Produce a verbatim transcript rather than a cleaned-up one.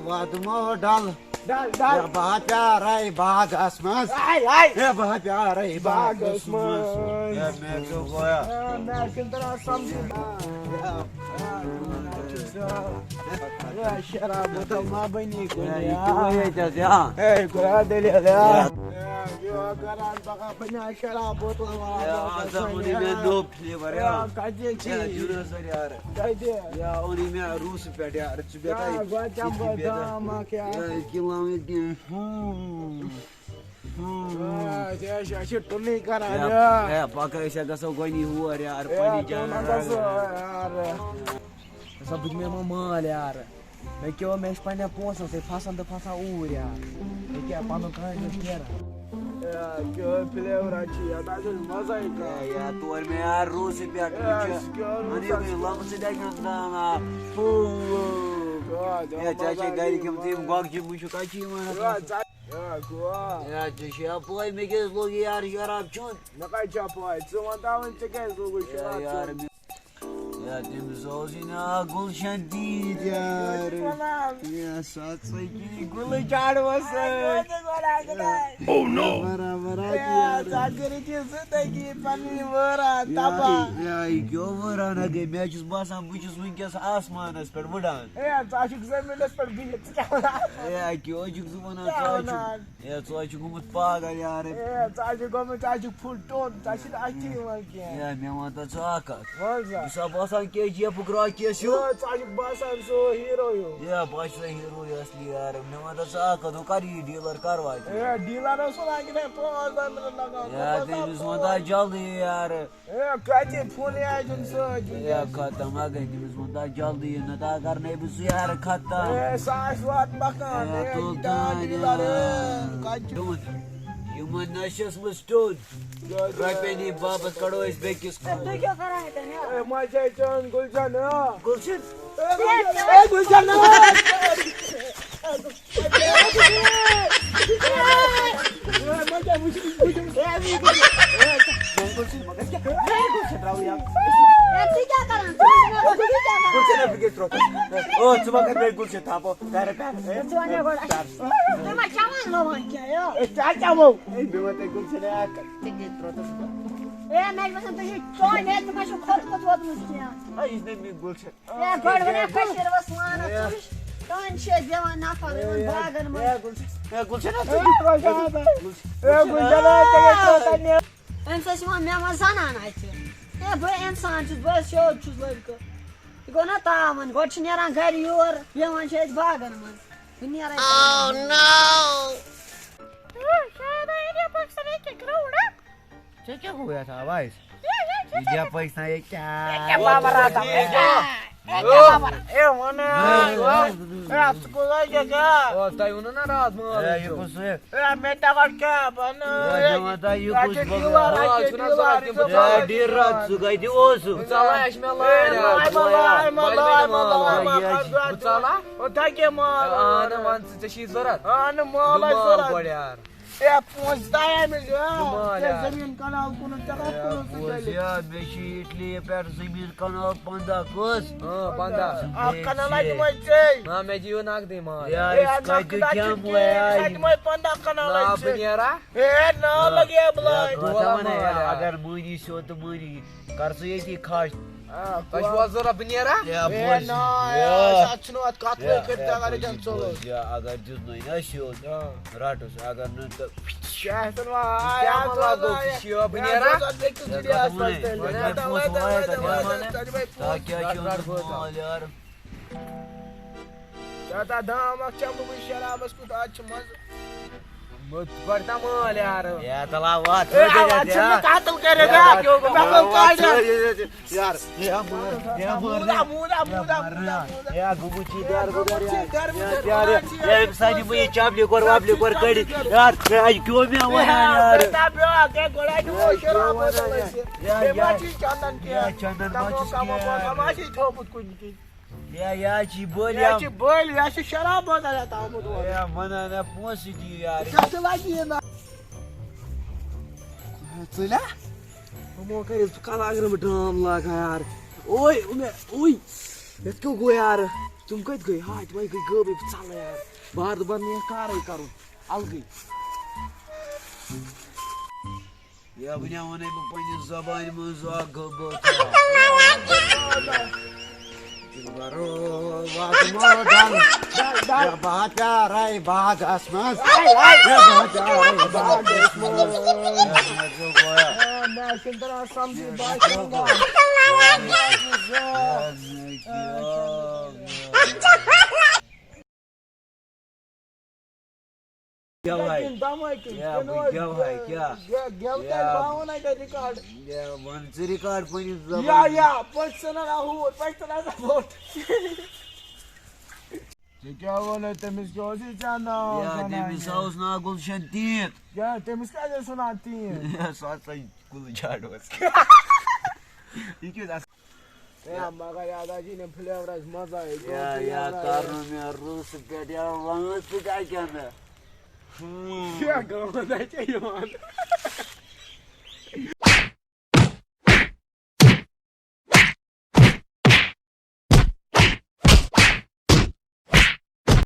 وادمو ڈل۔ ڈل، ڈل۔ ہے، بہٕ ہا پیارے باغس منٛز۔ ہاے، ہاے۔ ہے، بہٕ ہا پیارے باغس باغس منٛز۔ منٛز۔ ہے، مےٚ کیٛاہ گویا؟ ہے، مےٚ چھُنہٕ تران سمجھی۔ ہے، شراب بوتل ما بنی کُنہِ، ہے، یہِ کیٛاہ گوٚو ییٚتٮ۪تھ، یا؟ ہے، خۄدا دٔلیٖل، یا؟ ہے۔ ہے، یہِ کران بہٕ ہا بنہِ ہا شراب بوتل والا۔ ہے، آز ہا ووٚنُے مےٚ نوٚو flavor، یا۔ ہے، کَتہِ چھِ؟ ہے، جُناثر یار۔ کَتہِ؟ یا، اوٚنُے مےٚ روٗسہٕ پٮ۪ٹھ یار۔ ژٕ بیٚہہ یا، تَتہِ۔ گۄڈٕ چَمہٕ بہٕ دام اَکھ یار۔ یا، کِلام ییٚتہِ۔ ہُم۔ ہُم۔ آ، ژےٚ چھِ، اَسہِ چھِ ٹُنٕے کران، یا، یا۔ یا، پَکھ أسۍ ہا گژھو گۄڈٕنی ہور یار، یا، پننہِ تُل جایہِ۔ ہسا سُہ یار۔ ہسا بہٕ دِمہٕ یِمن مال یار۔ مےٚ کیٛاہ، مےٚ چھِ پننٮ۪ن پونٛسن سۭتۍ پھسان تہٕ پھسان اوٗرۍ یار۔ مےٚ کیٛاہ پنُن کانٛہہ نیران۔ یا، کیٛاہ flavor چھِ یَتھ، اَتھ چھُ مَزَے کانٛہہ۔ یا، یا، تور مےٚ یار روٗسہٕ پٮ۪ٹھ، یا، وٕچھ۔ سُہ کیٛاہ روٗسَس اَنہِ یہِ لَمہٕ سۭتۍ اَکہِ اَنٛدٕ دان آ۔ فوٗ۔ کیٛاہ، یا، کیٛاہ ژےٚ چھے مَزَے گَرِکۍ یِم یِوان۔ تِم گۄگجہِ مُشُک، اَتہِ چھِ یِوان۔ یا، ژےٚ، یا، کیٛاہ۔ یا، ژےٚ چھے پَے مےٚ کیٛاہ حظ لوٚگ یہِ یار شراب چیوٚن۔ مےٚ کَتہِ چھےٚ پَے؟ ژٕ وَن تہٕ وۄنۍ ژےٚ کیٛازِ لوٚگُے یا، شراب یار، چیوٚن؟ مےٚ یا، تٔمِس اوس یہِ ناو گُلشن دیٖد یار۔ وَنان۔ یا، سۄ ژٔجی گُلہٕ چاڑوَس سۭتۍ۔ وَنان۔ Oh no! برابر اَتہِ یا، یار۔ ژٕ کٔرِتھ یہِ زندگی پنٕنۍ وٲران یا، تباہ۔ یا، یہِ کیٛاہ وٲران ہا گٔے؟ مےٚ چھُس باسان، بہٕ چھُس وٕنکیٚس آسمانَس پٮ۪ٹھ وٕڈان۔ ہے، ژٕ آسکھ زٔمیٖنَس پٮ۪ٹھ بِہِتھ، ژٕ کیٛاہ وَنان؟ ہے، کیٛاہ چھُکھ ژٕ وَنان؟ کیٛاہ ژٕ ہا چھُکھ وَنان؟ ہے، ژٕ ہا چھُکھ گوٚمُت پاگل یارٕ۔ ہے، ژٕ ہا چھُکھ گوٚمُت، ژٕ ہا چھُکھ full ٹوٚن، ژٕ ہا چھُکھ اَتھِ یِوان کینٛہہ۔ ہے، مےٚ وَن تہٕ ژٕ اَکھ کَتھ۔ وَن سا۔ یہِ چھا باسان KGF-ُک راکی یَس ہیوٗ؟ ہے، ژٕ ہا چھُکھ باسان سُہ hero ہیوٗ۔ ہے، بہٕ ہا چھُس سا hero یہِ اَصلی یارٕ۔ مےٚ وَن تہٕ ژٕ اَکھ کَتھ، ہُہ کَر یی dealer، کَر واتہِ؟ ہے، dealer اوس وَنان کہِ مےٚ پانٛژھ دَہ مِنَٹ لَگان۔ ہے، تٔمِس وَن تہٕ جلدی یارٕ۔ ہے، کَتہِ فونٕے آسہِ دیُن سۭتۍ ہے، وٕنکیٚس۔ ختم ہا گٔے، تٔمِس ووٚن تَس جلدی یہِ، نَتہٕ ہا کَرنَے بہٕ سُہ یارٕ ختم۔ ہے، سُہ آسہِ واتہٕ مَکان، ہے، ہے، تُل یہِ دان تام، ڈیٖلَر، ہے۔ ہے، کَتہِ چھُ؟ یِمَن، یِمَن نَشَس منٛز ٹوٚن۔ کیٛاہ چھُ؟ رۄپیَن ہی واپَس کَڑو أسۍ بیٚکِس کُن۔ تُہۍ کیٛاہ کَران اَتٮ۪ن، ہے؟ ہے، ما چھے چٲنۍ گُلشَن، ہا؟ گُلشَن؟ ہے، ہے، گُلشَن، ہا؟ ہے، گۄڈٕ وَنان کٔشیٖرِ وَس وانان، ژٕ وٕچھ، تُہٕنٛدۍ چھِ أسۍ دِوان نفر یِمَن باغَن منٛز۔ ہے، گُلشن، ہے، گُلشن، ہے، گُلشن، ہے، گُلشن، ہے، أمِس ٲسۍ یِوان مےٚ منٛز زَنان اَتہِ۔ ہے، بہٕ اِنسان چھُس، بہٕ حظ سیوٚد چھُس لٔڑکہٕ۔ یہِ گوٚو نا تاوَن، گۄڈٕ چھِ نیران گَرِ یور، بیٚہوان چھِ أسۍ باغَن منٛز۔ بہٕ نیرَے۔ Oh no! شاید آیہِ یَپٲرۍ سَر ییٚکیٛاہ crowd اَکھ۔ ژےٚ کیٛاہ گوٚو یَتھ آوازِ؟ یہِ دِ یَپٲرۍ سا، یہِ کیٛاہ؟ یہِ کیٛاہ بابا راتھ آوازِ؟ یہِ کیٛاہ بابا؟ اے، وَن ہے، ہے، ہے، ژٕ کوٚت آیہِ کیٛاہ کیٛاہ؟ او، تۄہہِ ووٚنوُ نا راتھ مٲلہٕ ہے، یہِ چھُ۔ کُس ہے؟ اے، مےٚ تہِ گۄڈٕ کیٛاہ بَنہٕ؟ ہے، دِوان تۄہہِ یہِ اَتہِ کُس چھِ بَنہٕ؟ ڈیٖلَر، اَتہِ آ، چھِ چھُنہ ڈیٖلَر، سَر، یہِ یہِ چھُ چھُ بَنہٕ۔ ڈیٖلَر، ژٕ کَتہِ اوسُکھ؟ بہٕ ژَلہٕ ہا، یہِ چھِ مےٚ لٲرۍ اے، اَکھ، ماے مَلہٕ، بہٕ آے، مَلہٕ، آے، مَلہٕ، آے، مَلہٕ، آے، آے، یہِ چھِ مَلہٕ، بہٕ ژَلہٕ ہا۔ او، تۄہہِ کیٛاہ مال آ، اورٕ؟ نہ، وَن ژٕ، ژےٚ چھی ضوٚرَتھ؟ آ، نہٕ مال دِ آسہِ مال ضوٚرتھ۔ گۄڈٕ یار۔ اے، پونٛسہٕ تہِ آیے مےٚ، آ، دِ مال ژےٚ یار۔ زٔمیٖن کَنال کُنُتھ، ژےٚ کَتھ اے، کُنُتھ سُہ پوٚز چَلہِ؟ یار، مےٚ چھِ اِٹلی پٮ۪ٹھ زٔمیٖن کَنال پنٛداہ کٔژ؟ آ، پنٛداہ۔ اَکھ کَنال ہا دِمَے ژےٚ۔ نہ، مےٚ دِیِو نقدٕے مال اے، یار۔ أسۍ اَکھ کَتہِ نقد ہا کھٮ۪مو چھُنہٕ کِہیٖنۍ، یار؟ أسۍ ہا دِمَے پنٛداہ کَنال نہ، اَتہِ بہٕ ژےٚ۔ نیرا۔ اے، نہ، نہ۔ لَگہِ ہے بَلاے۔ یار، کَتھ وَنَے مال یار، یار۔ اگر مٲنی سیوٚد تہٕ مٲنی۔ کر ژٕ ییٚتی کھَش۔ آ، تۄہہِ چھُوا ضوٚرَتھ بہٕ نیرا؟ یا اے، بوز۔ نہ، یا۔ اے، اَتھ چھُنہٕ اَتھ کَتھ یا، وۄنۍ کٔرِتھ یا، اگر بوز، أکیٛاہ ژوٚلُس۔ بوز، یا، اگر دیُت نہٕ نہ سیوٚد، آ۔ رَٹُس، اگر نہٕ تہٕ کیٛاہ چھُنہٕ وۄنۍ، آ، کیٛاہ یَتھ مَطلب روزان، گوٚو؟ یہِ چھُ یہِ بہٕ یا، نیرا؟ روزان بیٚکِس یا، دُنیاہَس کَتھ منٛز وَنَے؟ تیٚلہِ۔ وۄنۍ نہ، کَتھ نہ، وَنَے؟ پونٛسہٕ وَنَے تَتھ، یارٕ، یارٕ، یارٕ، یارٕ، یارٕ، تاکہِ اَتھ چھُ رَٹھ اوٚنمُت بہٕ مال، یارٕ۔ ژےٚ ہتا دام اکھ چمہٕ بہٕ شرابس کیُتھ، اتھ چھُ مزٕ۔ بہٕ گۄڈٕ تا مٲلۍ یارٕ۔ یا تلا وات، ہے، ژٕ اَتھ دِ چھُنہٕ یار۔ قتل کٔرِتھ، یا ہے، وات، کیٛاہ گوٚو؟ مےٚ وات، کوٚر ژٕ قتل۔ یہِ، یہِ، یہِ، یار، ہے، مر، ہے، مر، موٗدا، موٗدا، ہے، موٗدا، مر، موٗدا، ہے، موٗدا۔ ہے، گوٚمُت چھُ یہِ دار گُزار، یار۔ دار گُزار، یار، یار، یار، ییٚمہِ ساتہٕ یِمو یہِ چپلہِ کور وپلہِ کور کٔڑِتھ، یار، ہے، اَتہِ کیٛاہ مےٚ وَنان، ہے، یار؟ ہے، بیٛاکھ، ہے، گۄڈٕ اَتہِ ہے، ووت کیٛاہ شراب وَنان، بوتل یار؟ اَسہِ۔ ہے، ہے، ما یار۔ چھُے چندن کینٛہہ؟ ہے، چندن ما تموکھ چھُس کموکھ کینٛہہ، ما یار۔ چھُے تھوٚومُت کُنہِ کِنۍ؟ یا، یا چھی بٔلۍ یا یا۔ چھی بٔلۍ، یا چھی شراب بوتل ہٮ۪تھ آمُت اورٕ۔ یا وَنان، ہے، پونٛسہٕ دِیِو یار۔ کیٛاہ چھِ لگہِ یہِ نا؟ ژٕلیا؟ یِمو کَرِ ژٕ کَلاگرٕ بہٕ ڈرام لاگان یار۔ اوے، اوے، اوے۔ یَتھ کیٛاہ گوٚو یار؟ تِم کَتہِ گٔے؟ ہاے، تِمَے گٔے غٲبٕے، بہٕ ژَلَے یارٕ۔ بار دُبار نہٕ یَتھ کارَے کَرُن، اَلگٕے۔ یا وۄنۍ وَنَے بہٕ پنٛنہِ زبانہِ منٛز اَکھ غٲبہٕ۔ بَرو وَتھ مٲدان، یا بہٕ ہا پیارَے باغَس منٛز، یا بہٕ ہا پیارَے باغَس منٛز۔ مےٚ چھُنہٕ تَران سَمجھٕے، بہٕ ہا چھُس گٮ۪وہاے۔ کِنہٕ دَمٲے کِنہٕ؟ یا کِنہٕ بہٕ اوس گٮ۪وہاے، گٮ۪و-، کیٛاہ؟ گٮ۪و-، گٮ۪و تیٚلہِ یا بہٕ وَنَے ژےٚ record۔ یا وَن ژٕ record پنٛنِس یا، زبانہِ۔ یا، پٔژھۍ ژھٕنَن آ ہوٗر، پٔژھۍ ژھٕنَن آ ووٚٹھ۔ ژےٚ کیٛاہ ووٚنُے تٔمِس، کیٛاہ اوس یہِ ژےٚ ناو یا وَنان تٔمِس یہِ؟ اوس ناو گُلشن تیٖر۔ کیٛاہ، تٔمِس کیٛازِ ٲسۍ وَنان تیٖر؟ یا سُہ ہسا کُلہٕ جاڈ اوس۔ یہِ کیٛاہ اوس اَصٕل؟ ہے، مگر یاد آ جی نے flavor آسہِ مزٕ آیہِ۔ یا، یا، flavor آسہِ۔ کَرُن مےٚ روٗسہٕ پٮ۪ٹھ یا وٲنٛس ژٕ کیٛاہ کیٛاہ مےٚ؟ ہُم۔ کیٛاہ گامَس آسہِ ژےٚ یِوان؟